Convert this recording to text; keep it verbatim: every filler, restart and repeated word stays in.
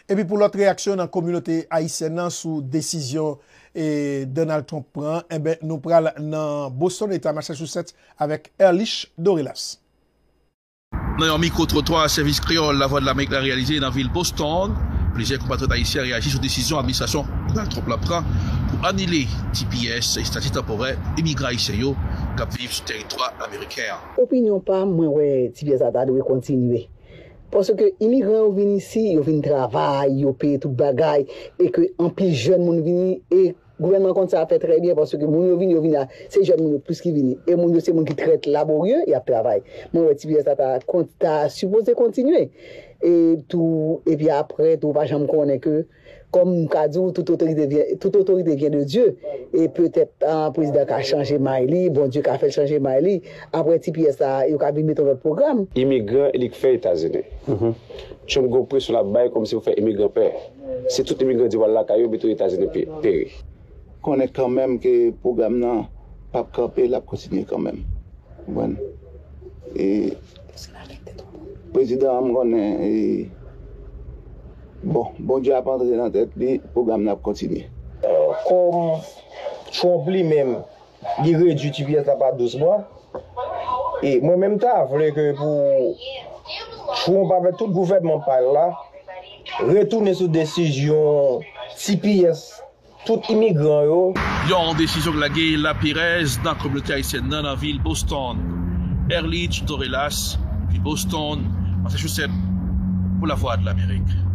Epi pou lòt reyaksyon nan kominote ayisyèn nan sou desizyon e Donald Trump pran, enben, nou pral nan Boston, eta Massachusetts, avèk Erlich Dorelas. Nan yon mikwo-twotwa, Sèvis Kreyòl Lavwadlamerik la reyalize nan vil Boston, plizyè konpatriyòt ayisyen reyaji sou desizyon administrasyon Donald Trump la pran pou anile T P S, estati tanporè imigran ayisyen yo k ap viv sou tèritwa ameriken an. Opinyon pa m, mwen wè T P S la ta dwe kontinye. Paske imigran yo vin isi, yo vin travay, yo peye tout bagay, e ke anpil jèn moun vini, e gouvènman konn sa fè trè byen, paske moun yo vini, yo vini a, se jèn moun yo plis ki vini. E moun yo, se moun ki trè laborye, y ap travay. Mwen wè T P S la ta, ta sipoze kontinye. E tou, epi apre, tou, pa janm konnen ke, kòm m ka di w, tout otorite vyen, tout otorite vyen de Dye. E petèt, ah, prezidan ka chanje may li, Bondye ka fè l chanje may li. Apre T P S la, yo ka vin mete yon lòt pwogram. Imigran, e li k fè Etazini. Trump gen yon presyon l ap bay kòmsi pou fè imigran pè. Si tout imigran di w al lakay yo, mete w Etazini pe-, peri. Konnen kanmenm ke pwogram nan p ap kanpe, l ap kontinye kanmenm. Konprann? E prezidan an, m konnen, e, bon, Bondye ap antre nan tèt li, pwogram nan ap kontinye. Kòm Trump li menm, li redui T P S la pa douz mwa. E mwen menm ta vle ke pou Trump avèk tout gouvènman pa l la, retounen sou desizyon T P S, tout imigran yo. Yon desizyon k lage laperèz nan kominote ayisyèn nan, nan vil Boston. Erlich Dorelas, depi Boston, Massachusetts, pou Lavwadlamerik.